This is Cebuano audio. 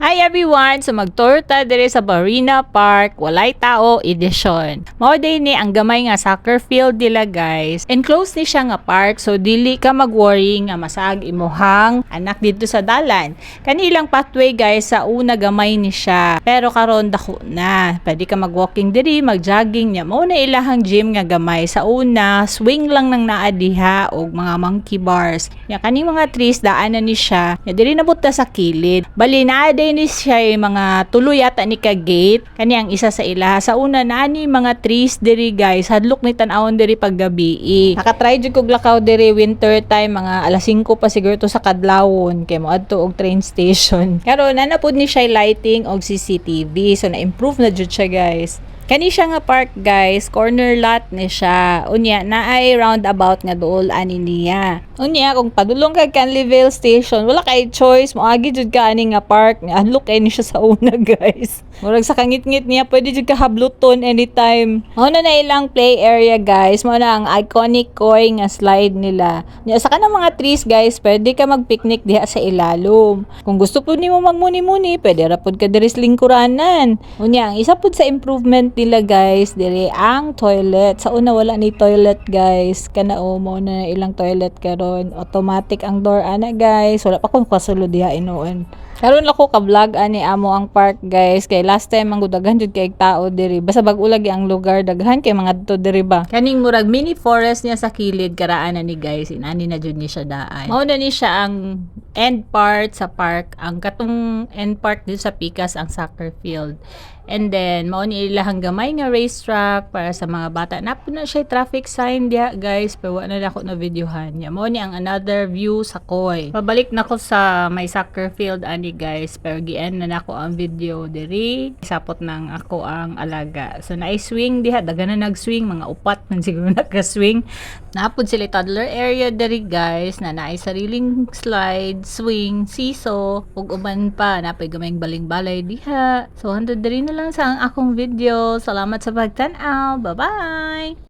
Hi everyone! So mag-tour ta diri sa Barina Park, Walay Tao Edition. Mao diay ni ang gamay nga soccer field nila, guys. Enclosed ni siya nga park, so dili ka mag-worry nga masaag imuhang anak dito sa dalan. Kani ilang pathway, guys, sa una gamay ni siya. Pero karon dako na. Pwede ka mag-walking diri, mag-jogging niya. Mao na ilahang gym nga gamay. Sa una, swing lang nang naa diha og mga monkey bars. Nya kaning mga trees, daan na ni siya. Nya diri na ta sa kilid. Bali naa diay ni siya yung mga tulo yata ni ka gate. Kani ang isa sa ilaha. Sa una, naa ni mga trees diri, guys. Hadlok ni tan-awon diri pag gabi. Nakatry jud kog lakaw diri winter time, mga alas 5 pa siguro to sa kadlawon kay moadto og train station. Karon naa na pud ni siya lighting og CCTV. So na-improve na jud siya, guys. Kani siya nga park, guys, corner lot ni siya. Unya naay roundabout nga duol ani niya. Unya kung padulong kag Canleyvale Station, wala kay choice, moagi jud ka ani nga park. Hadlok kay ni siya sa una, guys. Murag sa kangitngit niya, pwede jud ka habluton anytime. Mao na na ilang play area, guys. Mao na ang iconic koi nga slide nila. Nya sa kanang mga trees, guys, pwede ka mag-picnic diha sa ilalom. Kung gusto pud nimo magmuni-muni, pwede ra pud ka diri sa lingkuranan. Unya ang isa pud sa improvement nila, guys, diri ang toilet. Sa una, wala ni toilet, guys. Kana o, mao na ilang toilet karon. Automatic ang door ana, guys. Wala pa ko kasulod diha hinuon. Karon lang ko ka-vlog ani amo ang park, guys, kay last time ang daghan jud kay tao diri. Basta bag-o lagi ang lugar, daghan kay mga adto diri ba. Kaning murag mini forest niya sa kilid, karaan na ni, guys, inani na jud ni siya daan. Mao na ni siya ang end part sa park, ang katong end part dito sa pikas ang soccer field. And then, mao ni ilahang gamay nga racetrack para sa mga bata. Naa pud na siya traffic sign diha, guys, pero wa na nako na videohan niya. Mao ni ang another view sa Koy. Pabalik na ko sa may soccer field ani, guys, pero gi-end na nako ang video diri. Sapot nang ako ang alaga. So naay swing diha, daghan na nag-swing, mga upat man siguro naka-swing. Naa pud sila toddler area diri, guys, na naay sariling slide, swing, seesaw, ug uban pa. Naa pay gamayng baling-balay diha. So hantod diri na lang sa ang akong video. Salamat sa pagtan-aw. Bye-bye!